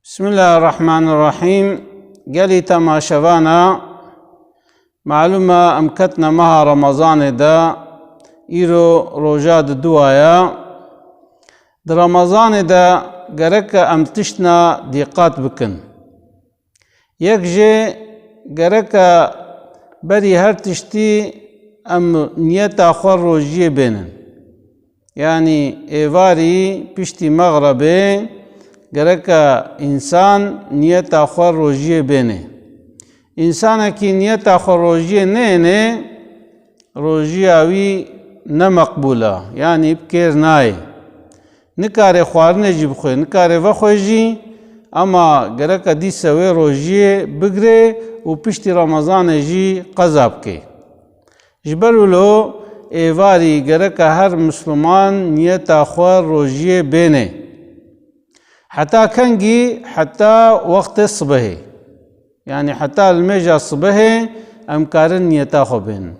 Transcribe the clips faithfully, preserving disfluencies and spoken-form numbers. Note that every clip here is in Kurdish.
Bismillahirrahmanirrahîm. Gelî temaşevana, malûm e em ketine meha Remezanê de, îro roja diduwa ye. Di Remezanê de gereke em tiştna dîqat bikin. Yek jê gereke berî her tiştî em niyeta xwe rojiyê bênin. Yanî êvarî piştî mexrebê gereke însan niyeta xwe rojiyê bênê. Însanekî niyeta xwe rojiyê nênê, rojiya wî ne meqbûl e, yanî bi kêr nayê. Nikare xwarinê jî bixwe, nikare vexwe jî, ema gereke dîse wê rojiyê bigire û piştî Remezanê jî qeza bike. Ji ber wilo êvarî gereke her misliman niyeta xwe rojiyê bêne. Heta kengî? Heta wextê sibehê. Yanî heta limêja sibehê em karin niyeta xwe bênin.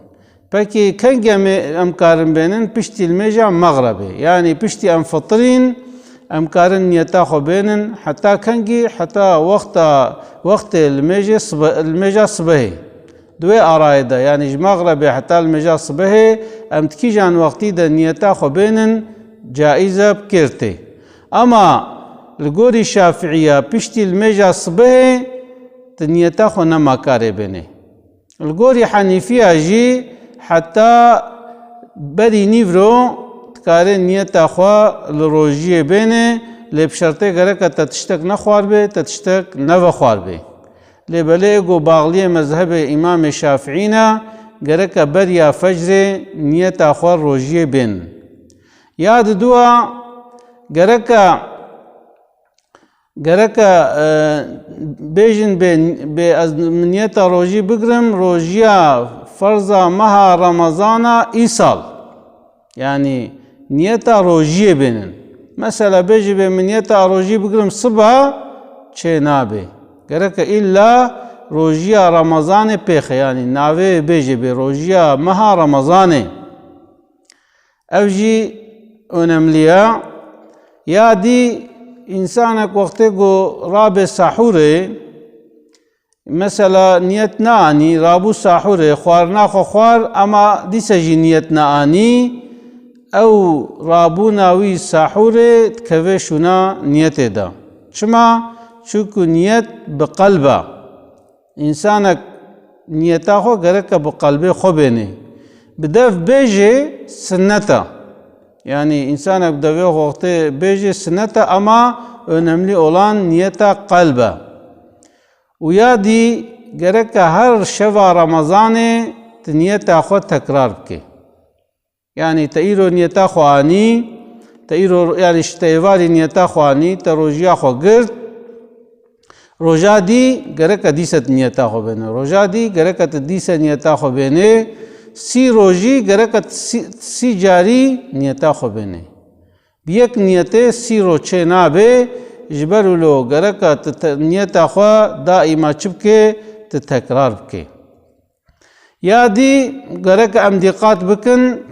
Pekî kengî em ê, em karin bênin? Piştî limêja mexrebê. Yanî piştî em fitirîn, em karin niyeta xwe bênin. Heta kengî? Heta wexta, wextê limêjê sibe-, limêja sibehê. Di wê arayê de, yanî ji mexrebê heta limêja sibehê, em di kîjan wextî de niyeta xwe bênin, caiz e, bi kêr tê. Ema li gorî Şafiiya piştî limêja sibehê tu niyeta xwe nema karê bênê. Li gorî Henîfiya jî heta berî nîvro dikarê niyeta xwe li rojiyê bênê, lê bi şertê gereke te tiştek nexwar bê, te tiştek nevexwar bê. Lê belê ê ku baxliyê mezhebê Îmamê Şafiî ne, gereke beriya fecrê niyeta xwe rojiyê bên. Ya diduwa, gereke, gereke, e, bêjin bê, bê ez niyeta rojî bigirim, rojiya ferza meha Remezana îsal. Yanî niyeta rojiyê bênin. Mesela bêjî bê min niyeta rojî bigirim siba, çê nabe. Gereke îlla rojiya Remezanê pêxe, yanî navê bêjê bê rojiya meha Remezanê. Ev jî önemli ye. Ya dî, însanek wextê ku rabe sahûrê, mesela niyet neanî, rabû sahûrê, xwarina xwe xwar, ema dîse jî niyet neanî, ew rabûna wî sahûrê dikeve şûna niyetê de. Çima? Çunku niyet bi qelb e. Însanek niyeta xwe gereke bi qelbê xwe bênê. Bi dev bêjê sinnet e. Yanî însanek bi devê xwe wextê bêjê sinnet e, ema önemli olan niyeta qelb e. Û ya dî gereke her şeva Remezanê tu niyeta xwe tekrar bikê. Yanî te îro niyeta xwe anî, te îro, yanî ji te êvarî niyeta xwe anî, te rojiya xwe girt. Roja dî gereke dîse tu niyeta xwe bêne. Roja dî gereke tu dîse niyeta xwe bêne. Sî rojî gereke tu sî, sî carî niyeta xwe bêne. Bi yek niyetê sî roj çê nabe, ji ber wilo gereke tu te-, niyeta xwe daîma çi bike, tu tekrar bike. Ya dî gereke em dîqat bikin,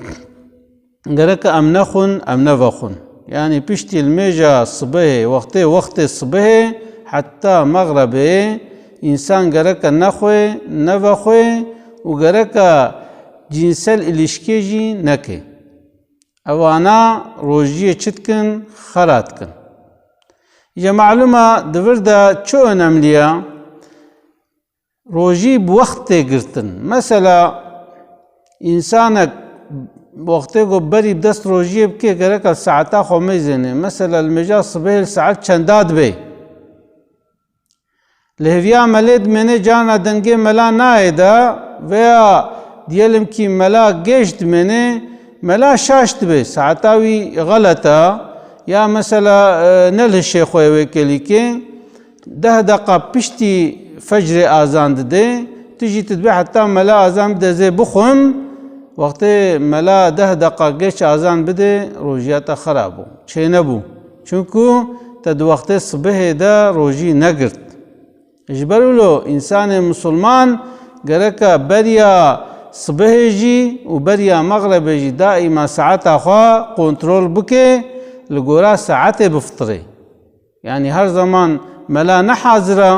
gereke em nexwin, em nevexwin. Yanî piştî limêja sibehê, wextê, wextê sibehê heta mexrebê însan gereke nexwe, nevexwe û gereke cînsel îlişkê jî neke. Evana rojiyê çi dikin? Xera dikin. Îca malûm e di vir de çi önemli ye? Rojî bi wext tê girtin. Mesela, însanek wextê ku berî bi dest rojiyê bike, gereka saeta xwe meyzêne. Mesela, li mêja sibehê li saet çenda dibe? Li hêviya melê dimêne, carna dengê mela nayê de, veya diyelim ki mela geç dimêne, mela şaş dibe, saeta wî xelet e, ya mesela, e, ne li hişê xwe yê wê kêlîkê, deh deqa piştî fecrê azan dide, tu jî tu dibê heta mela azan bide ez ê bixwim, wextê mela deh deqa geç azan bide, rojiya te xera bû, çênebû. Çunku te di wextê sibehê de rojî negirt. Ji ber wilo însanê misilman gereka beriya sibehê jî û beriya mexrebê jî daîma saeta xwe kontrol bike, li gora saetê bifitirê. Yanî her zeman Mela ne hazir e.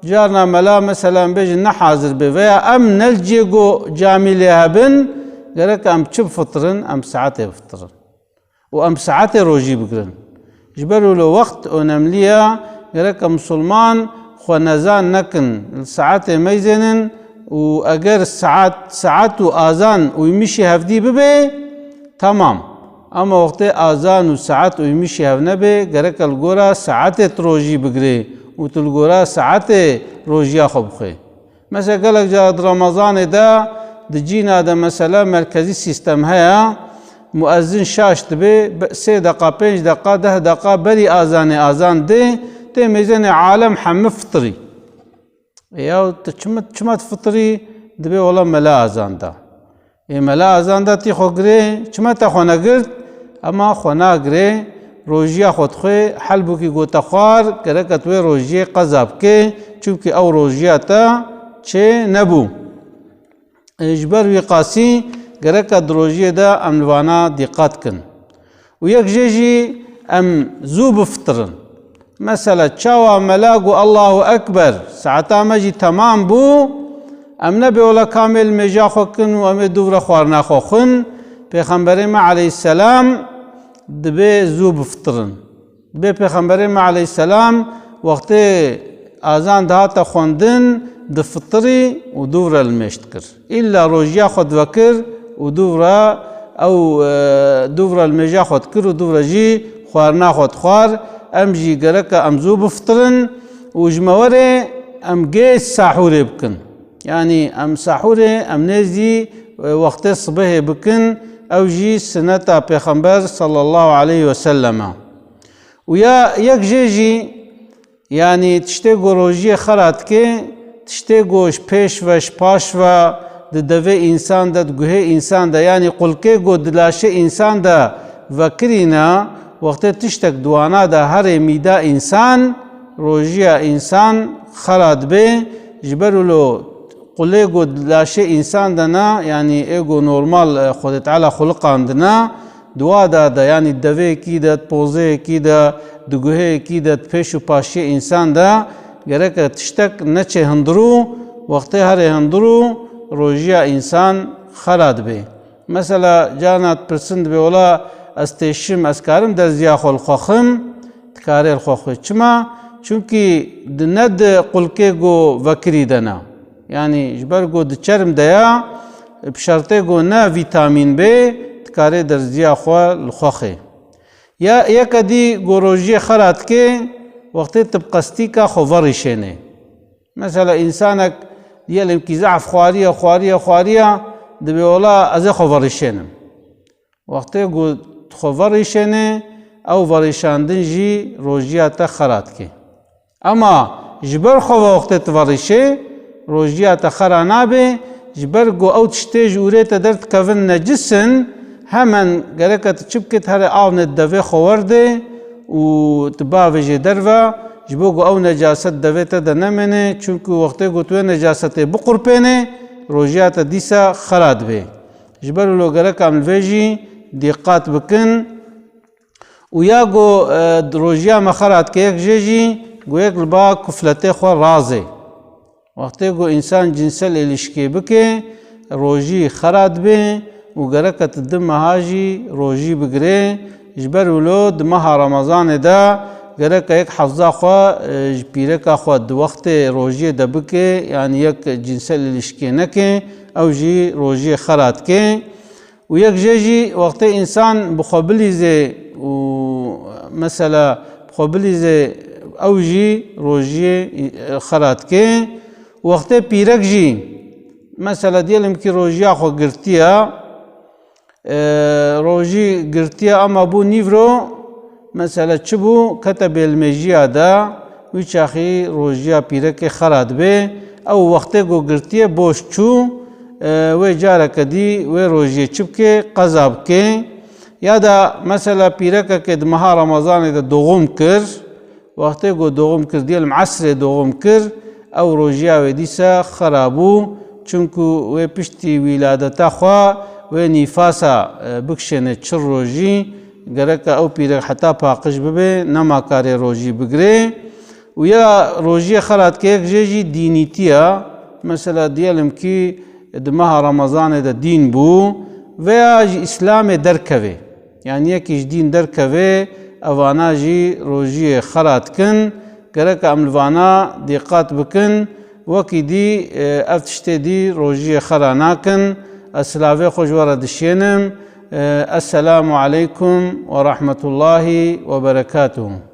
Carna mela, mesela, em bêjin ne hazir be veya em ne li cihê ku camî lê hebin, gerek em çi bifitirin? Em saetê bifitirin. Û em saetê rojî bigirin. Ji ber wilo wext önemli ye, gerek em misilman xwe nezan nekin, li saetê meyzênin û eger saet, saet û azan û êmişî hevdî bibe, temam. Ama wextê azan û saet û êmişî hev nebe, gerek e li gora saetê tu rojî bigirê û tu li gora saetê rojiya xwe bixwê. Mesela gelek cara di Remezanê de di cîna de mesela merkezî sîstem heye, muezzin şaş dibe, be-, sê deqa, pênc deqa, deh deqa berî azanê azan dê, tê mêzênê alem hemî fitirî. E ya tu çima, çima tu fitirî? Dibê wela mela azan da. Ê mela azan da tî xwe girê, çima te xwe negirt? Ema xwe nagirê, rojiya xwe dixwê, helbûkî gote xwar, gereke tu wê rojiyê qeza bikê, çimkî ew rojiya te çê nebû. Ê, ji ber wî qasî gereke di rojiyê de em li vana dîqat kin. Û yek jê jî em zû bifitirin. Mesela çawa mela got Allahu Ekber, saeta me jî temam bû, em nebê wela kamê li mêja xwe kin û em ê dûv re xwarina xwe xwin. Pêxemberê me aleyhisselam dibê zû bifitirin. Dibê Pêxemberê me aleyhisselam wextê azan dihate xwendin, difitirî û dûv re li mêj dikir. Îlla rojiya xwe divekir û dûv re ew, e, dûv re li mêja xwe dikir û dûv re jî xwarina xwe dixwar. Em jî gereke em zû bifitirin û ji me werê em gêj sahûrê bikin. Yanî em sahûrê em nêzî, e, wextê sibehê bikin, ew jî sineta Pêxember sallallahu aleyhi ve sellem e. Û ya yek jê jî, yanî tiştê ku rojiyê xera dike, tiştê ku ji pêş ve, ji paş ve, di devê însan de, di guhê însan de, yanî qulkê ku di laşê însan de vekirîne, wextê tiştek di wana de herê mîda însan, rojiya însan xera dibe, ji ber wilo qulê ku di laşê însan de ne, yanî ê ku normal, e, Xwedê Teala xuliqandine, di wa de de, yanî di deveyekî de, di pozeyekî de, di guheyekî de, di pêş û paşiyê însan de, gereke tiştek neçê hundirû, wextê herê hundirû, rojiya însan xera dibe. Mesela, carna dipirsin, dibê, wela ez têşim, ez karim derziya xwe li xwe xim? Dikarê li xwe xwe. Çima? Çunkî di ne di qulkê ku vekirî de ne. Yanî ji ber ku di çerm de ya, bi şertê ku ne vîtamîn bê, dikarê derziya xwe li xwe xê. Ya yeke dî ku rojiyê xera dike, wextê tu bi qestîka xwe verîşênê. Mesela, însanek diyelim ki zehf xwariye, xwariye, xwariye, dibê, wela ez ê xwe verîşênim. Wextê ku tu xwe verîşênê, ew verîşandin jî rojiya te xera dike. Ema ji ber xwe ve wextê tu verîşê, rojiya te xera nabe, ji ber ku ew tiştê ji ûrê te derdikevin necis in, hemen gereke tu çi bikit, herê avnê di devê xwe werdê û tu bavêjê derve, ji bo ku ew necaset devê te de nemêne, çunku wextê ku tu wê necasetê biqurpênê, rojiya te dîsa xera dibe. Ji ber wilo gerek em li vê jî dîqat bikin. Û ya ku, e, rojiya me xera dike, yek jê jî ku yek li ba kufletê xwe razê. Wextê ku însan cinsel êlişkê bike, rojî xera dibe û gereke tu di meha jî rojî bigirê. Ji ber wilo di meha Remezanê de gereke yek hefza xwe, e, ji pîreka xwe di wextê rojiyê de bike, yanî yek cinsel êlişkê neke, ew jî rojiyê xera dike. Û yek jê jî wextê însan bi xwe bilîzê û mesela bi xwe bilîzê, ew jî rojiyê, e, xera dike. Wextê pîrek jî, mesela diyelim ki rojiya xwe girtiye, e, rojî girtiye ama bû nîvro, mesela çi bû, kete bêlmêjiya de, wî çaxî rojiya pîrekê xera dibe. Ew wextê ku girtiye boş çû, e, wê careke dî wê rojiyê çi bike, qeza bike. Ya da mesela pîrekekê di meha Remezanê de doğum kir, wextê ku doğum kir, diyelim esrê doğum kir, ew rojiya wê dîsa xera bû, çunku wê piştî wîladeta xwe, wê nîfasa, e, bikişêne çil rojî, gereke ew pîrek heta paqij bibe, nema karê rojî bigirê. Û ya rojiyê xera dike, yek jê jî dînîtiya, mesela diyelim ki di meha Remezanê de dîn bû veya ji Îslamê derkevê. Yani yekî ji dîn derkevê, evana jî rojiyê xera dikin. Gerek em li vana dîqat bikin. Wekî dî, e, ev tiştê dî rojiyê xera nakin. Ez silavê xwe ji we re dişênim. E, Esselamu aleykum ve rahmetullahi ve berekatuhu.